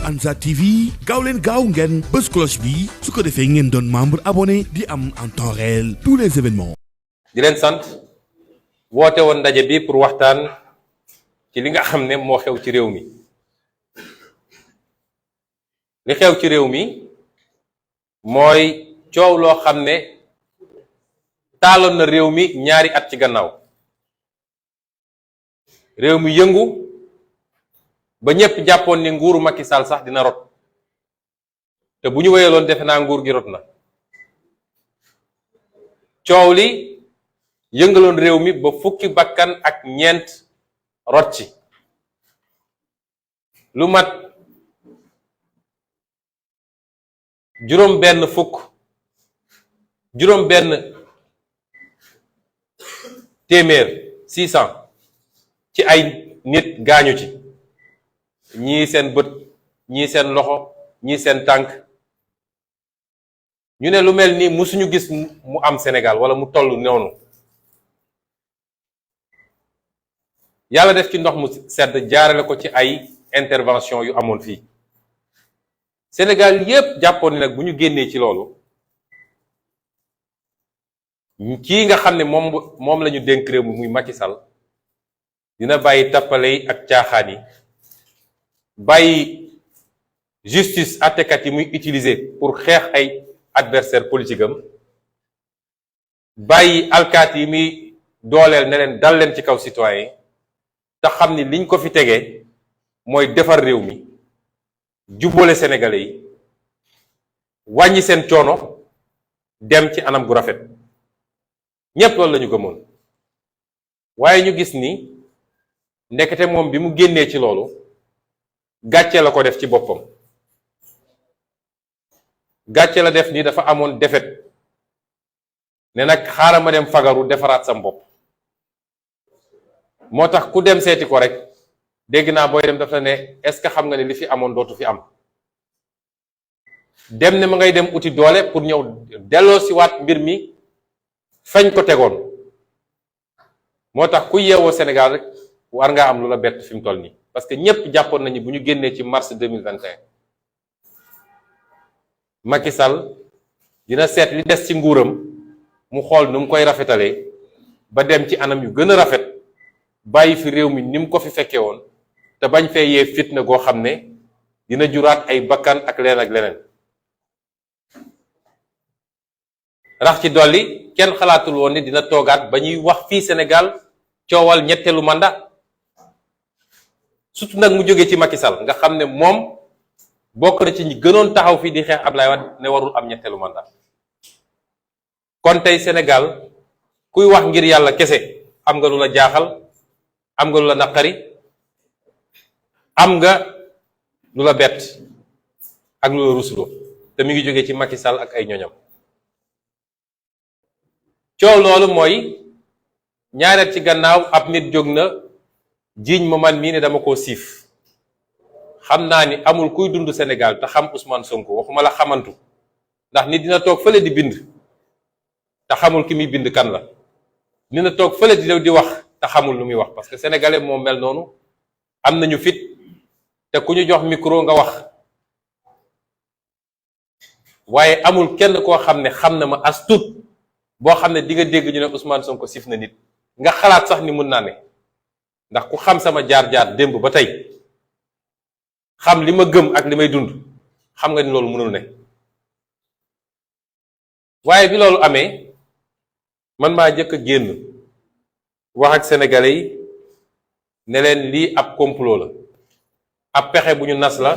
Ansar TV gaaw leen gaaw ngeen bës cloche bi su ko defee ngeen doon membre abonné di am en temps réel tous les événements. di leen sant woote woon ndaje bi pour waxtaan ci li nga xam ne moo xew ci réew mi li xew ci réew mi mooy coow loo xam ne taaloon na réew mi ñaari at ci gannaaw réew mi yëngu ba ñépp jàppoon ni nguuru Macky Sall sax dina rot te bu ñu wéyaloon defe naa nguur gi rot na coow li yëngaloon réew mi ba fukki bakkan ak ñeent rot ci lu mat juróom benn téeméer 600 ci ay nit gaañu ci ñii seen bët ñii seen loxo ñii seen tànk ñu ne lu mel nii musuñu gis mu am Sénégal wala mu toll noonu yàlla def ci ndox mu sedd jaarale ko ci ay intervention yu amoon fii Sénégal yépp jàppoon ni nag bu ñu génnee ci loolu kii nga xam ne moom la ñu dénk réew mi muy Macky Sall dina bàyyi tappale yi ak caaxaan yi bàyyi justice àttekat yi muy utiliser pour xeex ay adversaire politique am bàyyi alkaat yi muy dooleel ne leen dal leen ci kaw citoyen te xam ni liñ ko fi tegee mooy defar réew mi jubboole sénégalais yi wàññi seen coono dem ci anam gu rafet ñépp loolu lañu gëmoon waaye ñu gis ni ndekete moom bi mu génnee ci loolu gàcce la ko def ci boppam gàcce la def ni dafa amoon defet ne nag xaaral ma dem fagaru defaraat sam bopp moo tax ku dem seeti ko rek dégg naa booy dem dafa ne est-ce que xam nga ne li fi amoon dootu fi am dem ne ma ngay dem uti doole pour ñëw delloo si waat mbir mi fañ ko tegoon moo tax ku yeewoo Sénégal rek war ngaa am lu la bett fi mu toll nii parce que ñépp jàppoon nañu bu ñu génnee ci mars 2021 Macky Sall dina seet li des ci nguuram mu xool nu mu koy rafetalee ba dem ci anam yu gën a rafet bàyyi fi réew mi ni mu ko fi fekkee woon te bañ fee yee fitna goo xam ne dina juraat ay bakkan ak leen ak leneen rax ci dolli kenn xalaatul woon ni dina toogaat ba ñuy wax fii Sénégal coowal ñetteelu mandat surtout nag mu jógee ci Macky Sall nga xam ne moom bokk na ci ñi gënoon taxaw fii di xeex Ablaye Wade ne warul am ñetteelu mandat kon tey Sénégal kuy wax ngir yàlla kese am nga lu la jaaxal am nga lu la naqari am nga lu la bett ak lu la rusuloo te mi ngi jógee ci Macky Sall ak ay ñoñam coow loolu mooy ñaareel ci gannaaw ab nit jóg na jiiñ ma man mii ne dama koo siif xam naa ni amul kuy dund Sénégal te xam Ousmane Sonko waxuma la xamantu ndax nit dina toog fële di bind te xamul ki muy bind kan la dina toog fële di wax te xamul lu muy wax parce que sénégalais moom mel noonu am nañu fit te ku ñu jox micro nga wax waaye amul kenn koo xam ne xam na ma as tuut boo xam ne di nga dégg ñu ne Ousmane Sonko siif na nit nga xalaat sax ni mun naa ne ndax ku xam sama jaar-jaar démb ba tey xam li ma gëm ak li may dund xam nga ni loolu mënul ne waaye bi loolu amee man maa jëkk a génn wax ak sénégalais yi ne leen lii ab complot la ab pexe bu ñu nas la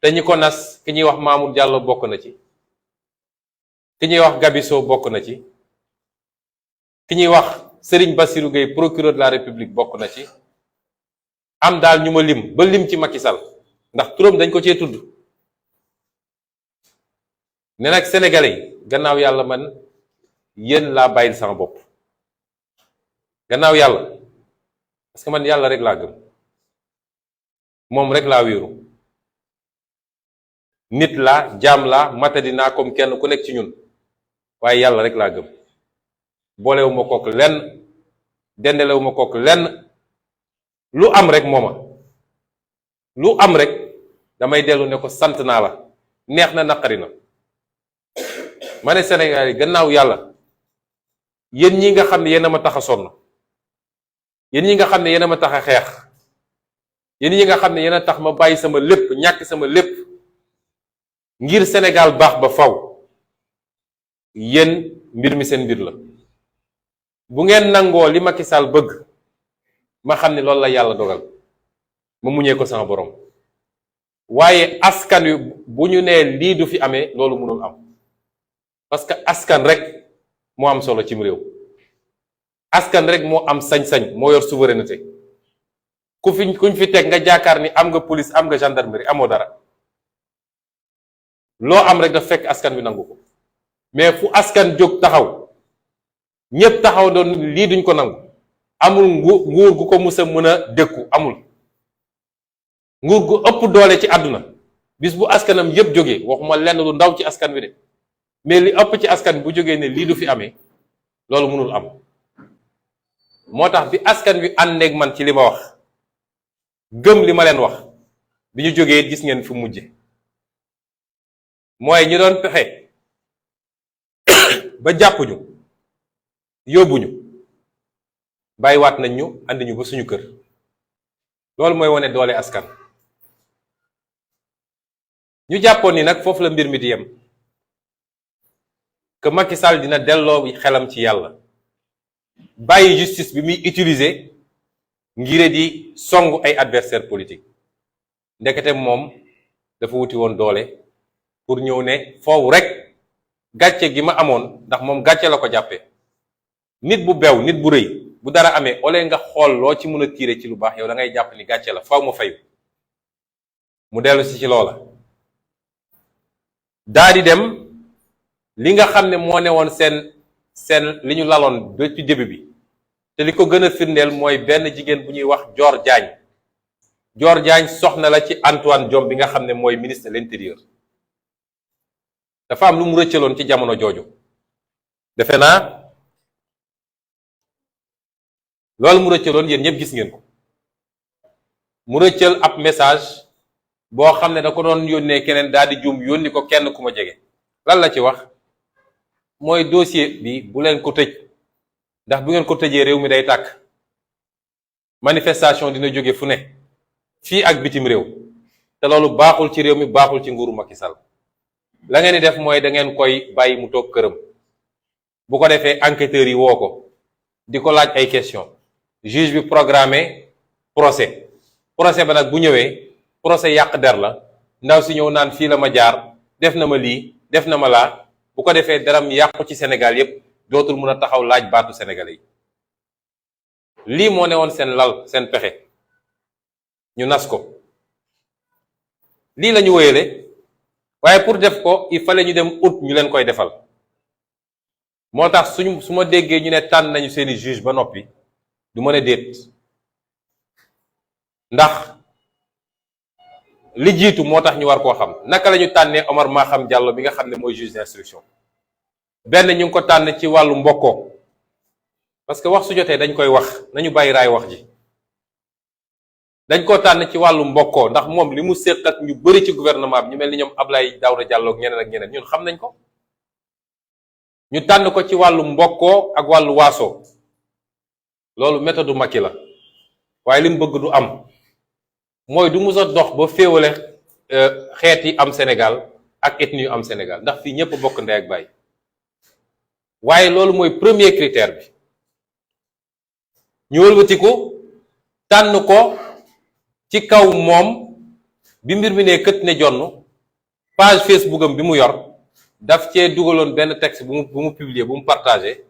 te ñi ko nas ki ñuy wax Mamour Diallo bokk na ci ki ñuy wax Gabiso bokk na ci ki ñuy wax Serigne Bassirou Gueye procureur de la République bokk na ci am daal ñu ma lim ba lim ci Macky Sall ndax turam dañ ko cee tudd ne nag sénégalais yi gannaaw yàlla man yéen laa bàyyil sama bopp gannaaw yàlla parce que man yàlla rek laa gëm moom rek laa wéeru nit laa jaam laa matadi naa comme kenn ku nekk ci ñun waaye yàlla rek laa gëm boolewu ma kook lenn dendelewu ma kook lenn lu am rek mooma lu am rek damay dellu ne ko sant naa la neex na naqari na. ma ne Sénégal yi gannaaw yàlla yéen ñi nga xam ne yéen a ma tax a sonn, yéen ñi nga xam ne yéen a ma tax a xeex, yéen ñi nga xam ne yéen a tax ma bàyyi sama lépp, ñàkk sama lépp ngir Sénégal baax ba faw, yéen mbir mi seen mbir la. bu ngeen nangoo li Macky Sall bëgg ma xam ne loolu la yàlla dogal ma muñee ko sama borom, waaye askan wi bu ñu nee lii du fi amee loolu mënul am, parce que askan rek moo am solo cim réew. askan rek moo am sañ-sañ, moo yor souveraineté. kuñ fi teg nga jaakaar ni am nga police, am nga gendarmerie, amoo dara. loo am rek daf fekk askan wi nangu ko. mais fu askan jóg taxaw ñépp taxaw doon lii duñ ko nangu, amul nguur gu ko musa mën a dékku, amul. nguur gu ëpp doole ci àdduna bis bu askanam yépp jógee, waxuma lenn lu ndaw ci askan wi de, mais li ëpp ci askan bu jógee ne lii du fi amee, loolu mënul am. moo tax bi askan wi àndeeg man ci li ma wax, gëm li ma leen wax, bi ñu jógee gis ngeen fu mujje. mooy ñi doon pexe ba jàppuñu yóbbuñu, bàyyiwaat nañ ñu andi ñu ba suñu kër. loolu mooy wane doole askan. ñu jàppoon ni nag foofu la mbir mi di yem, que Macky Sall dina delloo xelam ci yàlla, bàyyi justice bi muy utiliser ngir di songu ay adversaire politique. ndekete moom dafa wuti woon doole pour ñëw ne foofu rek gàcce gi ma amoon, ndax moom gàcce la ko jàppee. nit bu bew, nit bu rëy, bu dara amee ole nga xool loo ci mën a tiire ci lu baax, yow da ngay jàpp ni gàcce la, faaw ma fayu. mu dellu si ci loola daa di dem li nga xam ne moo ne woon seen li ñu laloon depuis début bi, te li ko gën a firndeel mooy benn jigéen bu ñuy wax Dior Diagne. Dior Diagne soxna la ci Antoine Diome bi nga xam ne mooy ministre de l'intérieur. dafa am lu mu rëccaloon ci jamono jooju, defe naa loolu mu rëccaloon yéen ñëpp gis ngeen ko. mu rëccal ab message boo xam ne da ko doon yónnee keneen, daal di juum yónni ko kenn ku ma jege. lan la ci wax mooy dossier bi bu leen ko tëj, ndax bu ngeen ko tëjee réew mi day tàkk, manifestation dina jóge fu ne fii ak bitim réew, te loolu baaxul ci réew mi, baaxul ci nguuru Macky Sall. la ngeen di def mooy da ngeen koy bàyyi mu toog këram, bu ko defee enquêteurs yi woo ko di ko laaj ay question, juge bi programmé procès ba nag bu ñëwee procès yàq der la, ndaw si ñëw naan fii la ma jaar, def na ma lii, def na ma laa, bu ko defee daram yàqu ci Sénégal yépp, dootul mun a taxaw laaj baatu sénégalais yi. lii moo ne woon seen lal, seen pexe, ñu nas ko. lii la ñu wéyale, waaye pour def ko il fallait ñu dem ut ñu leen koy defal. moo tax su ma déggee ñu ne tànn nañu seeni juge ba noppi, du mën a déet, ndax li jiitu moo tax ñu war koo xam. naka la ñu tànnee Omar Maham Diallo bi nga xam ne mooy juge d'instruction? benn ñu ngi ko tànn ci wàllu mbokkoo, parce que wax su jotee dañ koy wax, nañu bàyyi raay wax ji. dañ ko tànn ci wàllu mbokkoo ndax moom li mu séq ak ñu bëri ci gouvernement bi, ñu mel ni ñoom Abdoulaye Daouda Diallo ak ñeneen ñun xam nañ ko. ñu tànn ko ci wàllu mbokkoo ak wàllu waaso, loolu méthode Macky la, waaye li mu bëgg du am. mooy du mus a dox ba féewale xeet yi am Sénégal ak ethnie yu am Sénégal, ndax fii ñëpp bokk ndey ak baay. waaye loolu mooy premier critère bi. ñu wëlbatiku tànn ko ci kaw moom bi mbir mi ne kët ne jonn, page Facebook am bi mu yor daf cee dugaloon benn texte bu mu publier, bu mu partagé.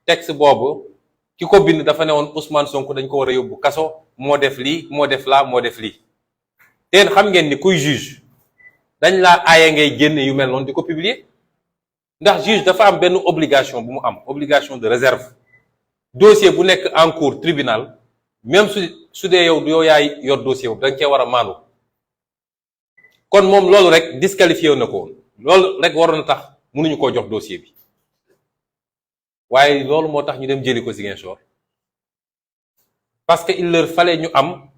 texte boobu ki ko bind dafa ne woon Ousmane Sonko dañ ko war a yóbbu kaso, moo def lii, moo def laa, moo def lii. teen xam ngeen ni kuy juge dañ laa aaye ngay génne yu mel noonu di ko publier, ndax juge dafa am benn obligation bu mu am, obligation de réserve. dossier bu nekk en cours tribunal, même su dee yow yaay yor dossier boobu da nga cee war a maandu. kon moom loolu rek disqualifié na ko woon, loolu rek waroon na tax mënuñu koo jox dossier bi. waaye loolu moo tax ñu dem jëli ko Ziguinchor, parce que il leur fallait ñu am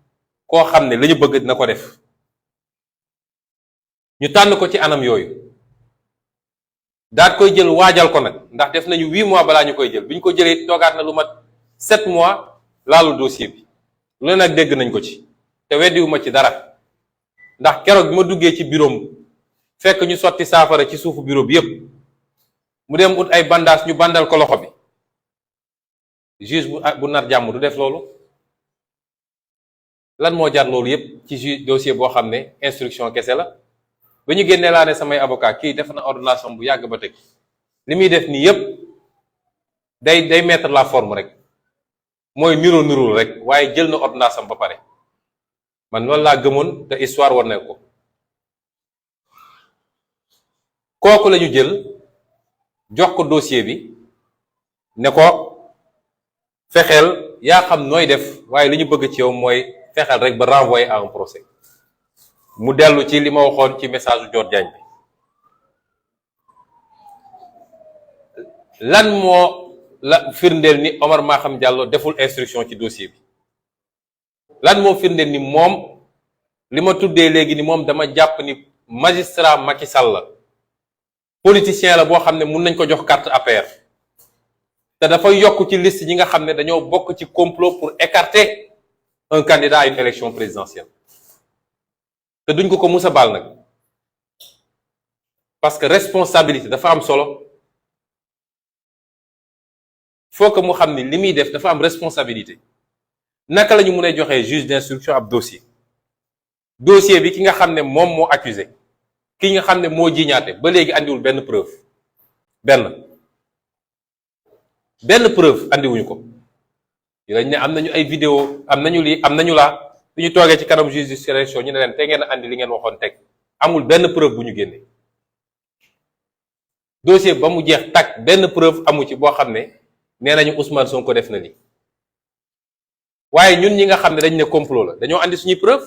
koo xam ne la ñu bëgg dina ko def. ñu tànn ko ci anam yooyu daat koy jël waajal ko nag ndax def nañu 8 mois balaa ñu koy jël bi ñu ko jëlee toogaat na lu mat 7 mois laalu dossier bi lu ne nag dégg nañ ko ci te weddiwuma ci dara ndax keroog bi ma duggee ci bureau fekk ñu sotti saafara ci suufu bureau bi yépp mu dem ut ay bandage ñu bandal ko loxo bi juge bu nar jàmm du def loolu. lan moo jar loolu yépp ci juge dossier boo xam ne instruction kese la ba ñu génnee laa ne samay avocat kii def na ordonnance bu yàgg ba teg li muy def nii yépp day mettre la forme rek mooy nirul rek waaye jël na ordonnance am ba pare man loolu laa gëmoon te histoire war na ko. kooku la ñu jël jox ko dossier bi ne ko fexeel yaa xam nooy def waaye li ñu bëgg ci yow mooy fexeel rek ba renvoyer à un procès mu dellu ci li ma waxoon ci message u Dior Diagne bi lan moo la firndeel ni Omar Maham Diallo deful instruction ci dossier bi lan moo firndeel ni moom li ma tuddee léegi ni moom dama jàpp ni magistrat Macky Sall la politicien la boo xam ne mun nañ ko jox carte APR te dafa yokk ci liste ñi nga xam ne dañoo bokk ci complot pour écarter un candidat à une élection présidentielle te duñ ko mus a baal nag parce que responsabilité dafa am solo faut que mu xam ni li muy def dafa am responsabilité. naka la ñu mën a joxee juge d'instruction ab dossier bi ki nga xam ne moom moo accusé ki nga xam ne moo jiñaate ba léegi andiwul benn preuve benn preuve andiwuñu ko dañ ne am nañu ay vidéo am nañu lii am nañu laa su ñu toogee ci kanam juge d'instruction ñu ne leen te ngeen andi li ngeen waxoon teg amul benn preuve bu ñu génnee dossier ba mu jeex takk benn preuve amu ci boo xam ne nee nañu Ousmane Sonko def na lii waaye ñun ñi nga xam ne dañ ne complot la dañoo andi suñuy preuve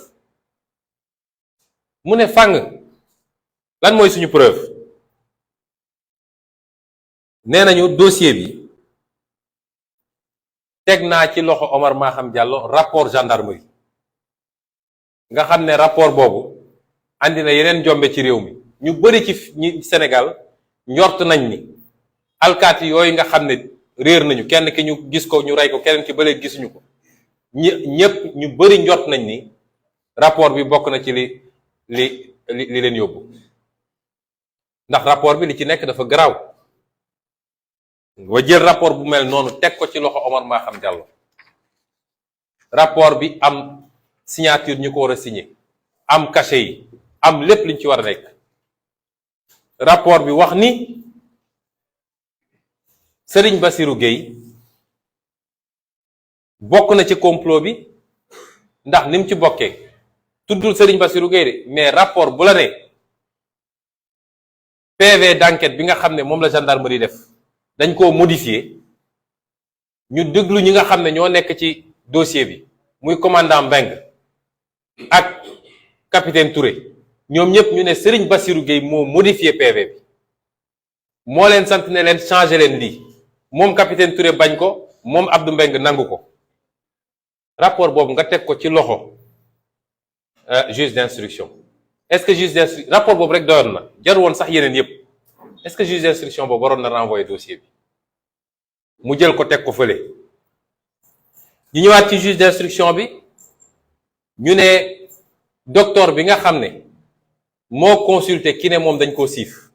mu ne fàng lan mooy suñu preuve nee nañu dossier bi teg naa ci loxo Omar Maham Diallo rapport gendarmerie nga xam ne rapport boobu andi na yeneen jombe ci réew mi ñu bari ci ñi Sénégal njort nañ ni alkaati yooyu nga xam ne réer nañu kenn ki ñu gis ko ñu rey ko keneen ki ba léegi gisuñu ko ñëpp ñu bari njort nañ ni rapport bi bokk na ci li leen yóbbu ndax rapport bi li ci nekk dafa garaaw wa jël rapport bu mel noonu teg ko ci loxo Omar Maham Diallo rapport bi am signature ñu ko war a signé am cachet yi am lépp liñ ci war a nekk rapport bi wax ni Serigne Bassirou Gueye bokk na ci complot bi ndax ni mu ci bokkee tuddul Serigne Bassirou Gueye de mais rapport bu la ne PV d'enquête bi nga xam ne moom la gendarmerie def dañ koo modifier ñu déglu ñi nga xam ne ñoo nekk ci dossier bi muy commandant Mbengue ak capitaine Touré ñoom ñëpp ñu ne Serigne Bassirou Gueye moo modifier PV bi moo leen sant ne leen changer leen lii moom capitaine Touré bañ ko moom Abdou Mbengue nangu ko rapport boobu nga teg ko ci loxo juge d'instruction est-ce que juge d'instruction rapport boobu rek doyoon na jaru woon sax yeneen yépp est-ce que juge d'instruction boobu waroon na renvoyer dossier bi mu jël ko teg ko fële ñu ñëwaat ci juge d'instruction bi ñu ne docteur bi nga xam ne moo consulté ki ne moom dañ koo siif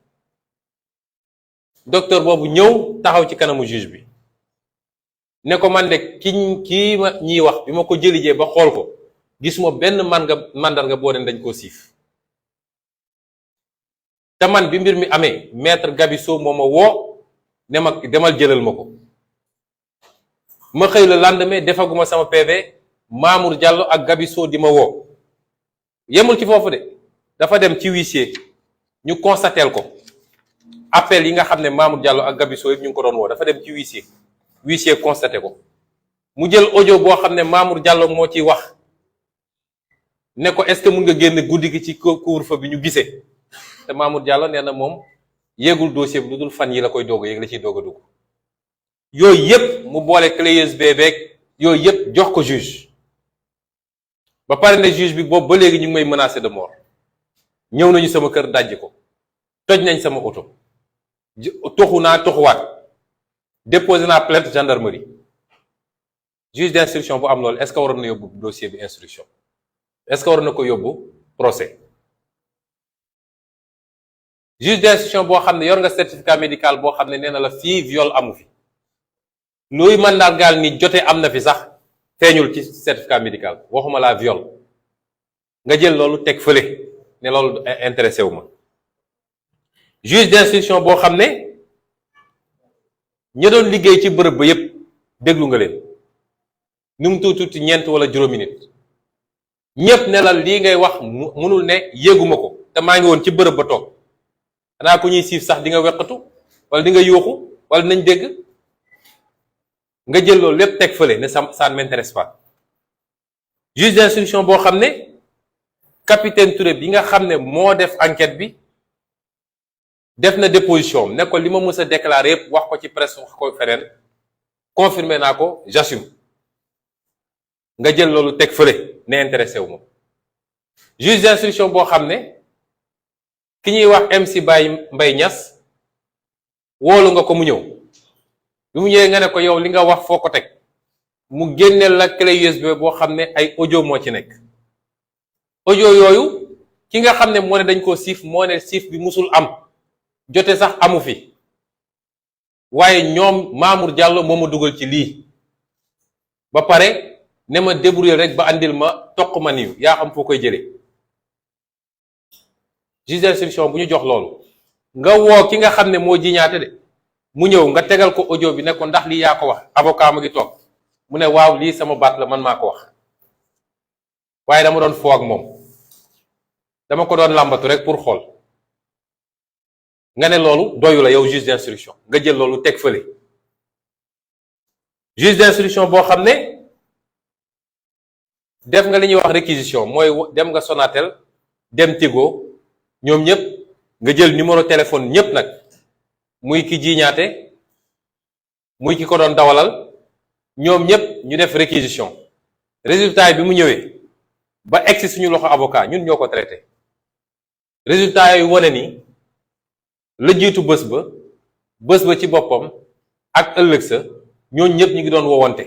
docteur boobu ñëw taxaw ci kanamu juge bi ne ko man de kii ma ñiy wax bi ma ko jëlijee ba xool ko gisuma benn mandarga boo den dañ koo siif te man bi mbir mi amee maître Gabisso moo ma woo ne ma demal jëlal ma ko ma xëy le lendemain defaguma sama PV Mamour Diallo ak Gabisso di ma woo yemul ci foofu de dafa dem ci huissier ñu constateel ko appel yi nga xam ne Mamour Diallo ak Gabisso yëpp ñu ngi ko doon woo dafa dem ci huissier constaté ko mu jël audio boo xam ne Mamour Diallo moo ciy wax ne ko est-ce que mun nga génn guddi gi ci couvre-feu bi ñu gisee te Mamour Diallo nee na moom yéegul dossier bi lu dul fan yi la koy doog a yéeg la ciy doog a dugg yooyu yëpp mu boole clé USB beeg yooyu yëpp jox ko juge ba pare ne juge bi boobu ba léegi ñu ngi may menacer de mort ñëw nañu sama kër dajji ko toj nañ sama oto toxu naa toxuwaat déposé naa plainte gendarmerie juge d'instruction bu am loolu est-ce que waroon na yóbbu dossier bi instruction est-ce que waroon na ko yóbbu procès juge d'instruction boo xam ne yor nga certificat médical boo xam ne nee na la fii viol amu fi luy mandargaal ni jote am na fi sax feeñul ci certificat médical waxuma la viol nga jël loolu teg fële ne loolu intéressé wu ma juge d'instruction boo xam ne ña doon liggéey ci bërëb ba yépp déglu nga leen nu mu tuuti ñeent wala juróomi nit ñépp ne la lii ngay wax munul ne yéeguma ko te maa ngi woon ci bërëb ba toog xanaa ku ñuy siif sax di nga weqatu wala di nga yuuxu wala dinañ dégg nga jël loolu lépp teg fële ne ça ne m'intéresse pas juge d'instruction boo xam ne capitaine Touré bi nga xam ne moo def enquête bi def na déposition ne ko li ma mës a déclarer yépp wax ko ci presse wax ko feneen confirmé naa ko j'assume nga jël loolu teg fële ne intéressé wu ma juge d'instruction boo xam ne ki ñuy wax MC Mbaye Niass woolu nga ko mu ñëw bi mu ñëwee nga ne ko yow li nga wax foo ko teg mu génneel la clé USB boo xam ne ay audio moo ci nekk audio yooyu ki nga xam ne moo ne dañ koo siif moo ne siif bi musul am jote sax amu fi waaye ñoom Mamour Diallo moo ma dugal ci lii ba pare ne ma débrouiller rek ba andil ma toq ma niw yaa xam foo koy jëlee juge d'instruction bu ñu jox loolu nga woo ki nga xam ne moo jiñaate de mu ñëw nga tegal ko audio bi ne ko ndax lii yaa ko wax avocat ma ngi toog mu ne waaw lii sama baat la man maa ko wax waaye dama doon foo ak moom dama ko doon làmbatu rek pour xool nga ne loolu doyu la yow juge d'instruction nga jël loolu teg fële juge d'instruction boo xam ne def nga li ñuy wax réquisition mooy dem nga Sonatel dem Tigo ñoom ñëpp nga jël numéro téléphone ñëpp nag muy ki jiiñaate muy ki ko doon dawalal ñoom ñëpp ñu def réquisition résultat yi bi mu ñëwee ba egsi suñu loxo avocat ñun ñoo ko traité résultat yooyu wane ni la jiitu bés ba ci boppam ak ëllëg sa ñooñu ñëpp ñu ngi doon wowante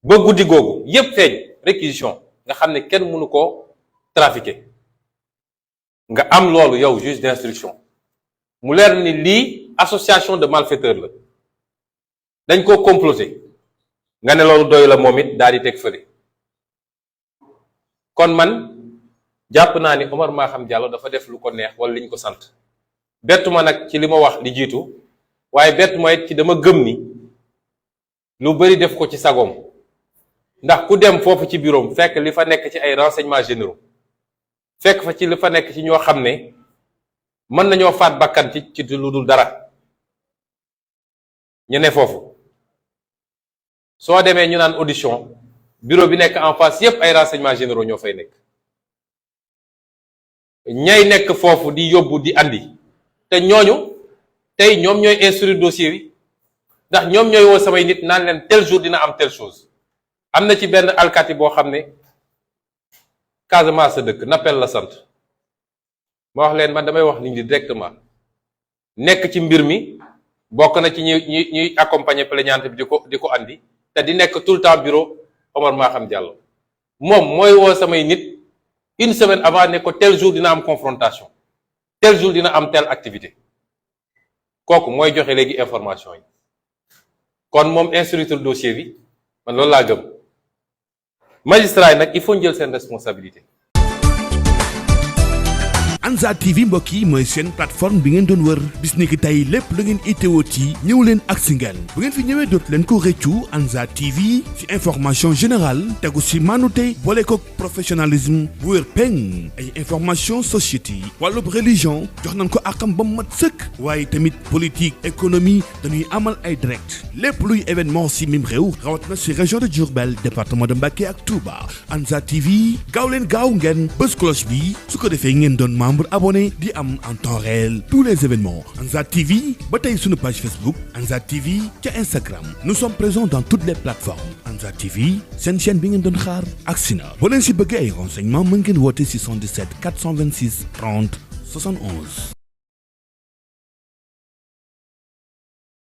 ba guddi googu yépp feeñ réquisition nga xam ne kenn mënu koo trafiquer nga am loolu yow juge d'instruction mu leer ni lii association de malfaiteurs la dañ koo comploter nga ne loolu doy la moom it daal di teg fële kon man jàpp naa ni Omar Maham Diallo dafa def lu ko neex wala liñ ko sant bettu ma nag ci li ma wax li jiitu waaye bettu ma it ci dama gëm ni lu bari def ko ci sagoom ndax ku dem foofu ci bureau fekk li fa nekk ci ay renseignements généraux fekk fa ci li fa nekk ci ñoo xam ne mën nañoo faat bakkan ci lu dul dara ñu ne foofu soo demee ñu naan audition bureau bi nekk en face yépp ay renseignements généraux ñoo fay nekk ñay nekk foofu di yóbbu di andi te ñooñu tey ñoom ñooy instruire dossier bi ndax ñoom ñooy woo samay nit naan leen tel jour dina am telle chose am na ci benn alkaati boo xam ne Casamance sa dëkk Nappel la sant ma wax leen man damay wax nit ñi directement nekk ci mbir mi bokk na ci ñuy accompagner plaignante bi di ko andi te di nekk tout le temps bureau Omar Maham Diallo moom mooy woo samay nit une semaine avant ne ko tel jour dina am confrontation tel jour dina am telle activité kooku mooy joxe léegi information yi kon moom instructeur dossier bi man loolu laa gëm magistrat yi nag il faut jël seen responsabilité. Ansar TV mbokk yi mooy seen plateforme bi ngeen doon wër bis ni ki tey lépp lu ngeen itteewoo ci ñëw leen ak si ngeen bu ngeen fi ñëwee dootu leen ko rëccu Ansar TV ci information générale tegu si maanute boole ko professionnalisme bu wér peng ay information société wàllub religion jox nañ ko àqam ba mu mat sëkk waaye tamit politique économie dañuy amal ay direct lépp luy événement si mim réew rawat na si région de Diourbel département de Mbacké ak Touba Ansar TV gaaw leen gaaw ngeen bës cloche bi su ko defee ngeen doon membre abonné di am en temps réel tous les événements Ansar TV ba tey sunu page Facebook Ansar TV ca Instagram nous sommes présents dans toutes les plateformes Ansar TV seen chaîne bi ngeen doon xaar agsi na boo leen si bëggee ay renseignements mën ngeen woote si 77 426 30 71